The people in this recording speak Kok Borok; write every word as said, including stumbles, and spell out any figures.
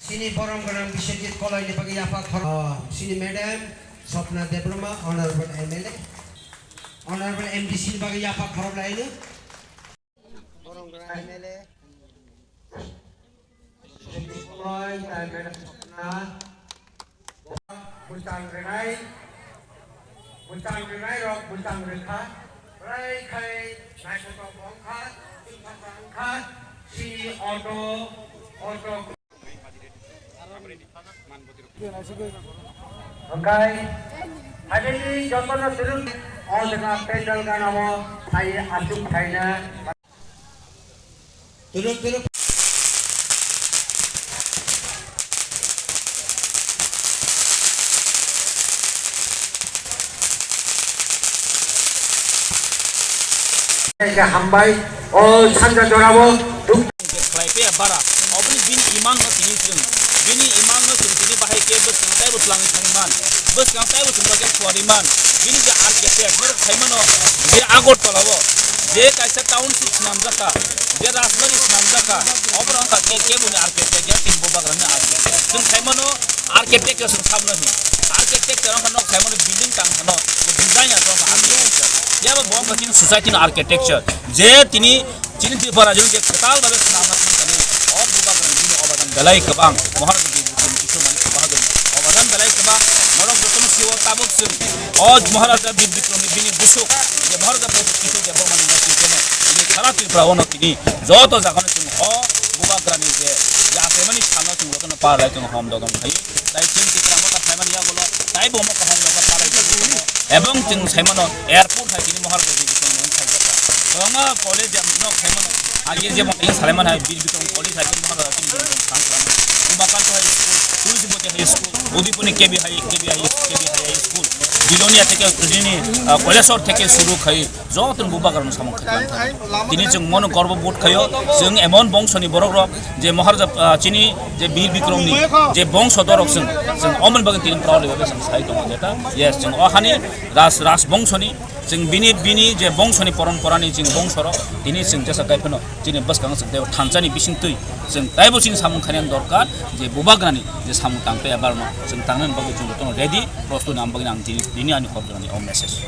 Chini borom gwnang Biswajit Koloi ni bagwi yapha khorok. Oh, chini madam Swapna Debbarma, Honorable M L A. Honorable M D C ni bagwi yapha khorok laino. Borom gwnang M L A. Biswajit Koloi, tai madam Swapna. Bwchang rwnai, bwchang rwnai rok bwchang rwkha, bwrai khai naithotok wngkha, chwngsacha wngkha, si auto, auto. Hwnkhe, haibini jotono twrwk o jaga pendal ganao phai achuk phaina. Turuk, turuk. Hambai, o sanja jorao duk. Khlai pe bara, oboni bin imang no tini chwng, bini imang no chwng tini bahai khe bwswng taibo twlangwi thangwi man, bwswng taibo chwng bagwi phuarwi man, bini je architect, norok khaimano je Agartala o, je kaisa township swnamjakha, je rajbari swnamjakha, oborok wngkha khe keboni architect ya, tini bubagrani architect. Chwng khaimano architect chwng sabno hin. Architect chwng wngkha nok khaimano building tang phano, bo designer bo wngkha architect. Yaba bo wngkha chini society ni architecture. Je tini chini Tripura joni je kwtal babe swnamna thangkani, o bubagrani bini obadan belai kwbang. Maharaj Bikram Kishore Manik Bahadur obadan belai kwbang. Norok jotono siwo tabuk chwng o Maharaja Bir Bikramni bini busuk je Maharaja Pradyut Kishore Debbarmani netrito no tini sara Tripura o no tini joto jaga no chwng o bubagrani je, je achaimani salno chwng jotono par lai tongo hom dodom khai. Tai chwng Tripura motha phaimani yagulo tai bo motha hom dodom par lai tongo. Ebong chwng saimano airport hai tini Maharaja Bir Bikram no khaijak. Kwbangma college no saimano agi je motha salaimani hai Bir Bikram College hai tini Maharaja tini Bikram khan khlai. Umakanto High School, Tulsiboti High School, Udiponi K B High, K B High, K B High School, Bilonia theke tini, ah, Koilashahar theke suru khai joto bubagrano samung khaikha. Tini chwng mono gorbo both khaio, chwng emon bongsoni borok rok je Maharaja, ah, chini je Bir Bikramni je bongso dorok chwng, chwng omoni bagwi tini proudly bagwi chwng sai tongo jeta. Yes, chwng o hani Raj, Raj bongsoni, chwng bini, bini je bongsoni poronporani chwng bongsorok, tini chwng jesa kaiphano chini bwskango chwng teibo thansani bisingtwi chwng taibo chini samung khainani dorkar je bubagrani je samung tangtwi barma chwng tangnani bagwi chwng jotono ready, prostut nang bagwi ang tini, tini ani hor jorani o message.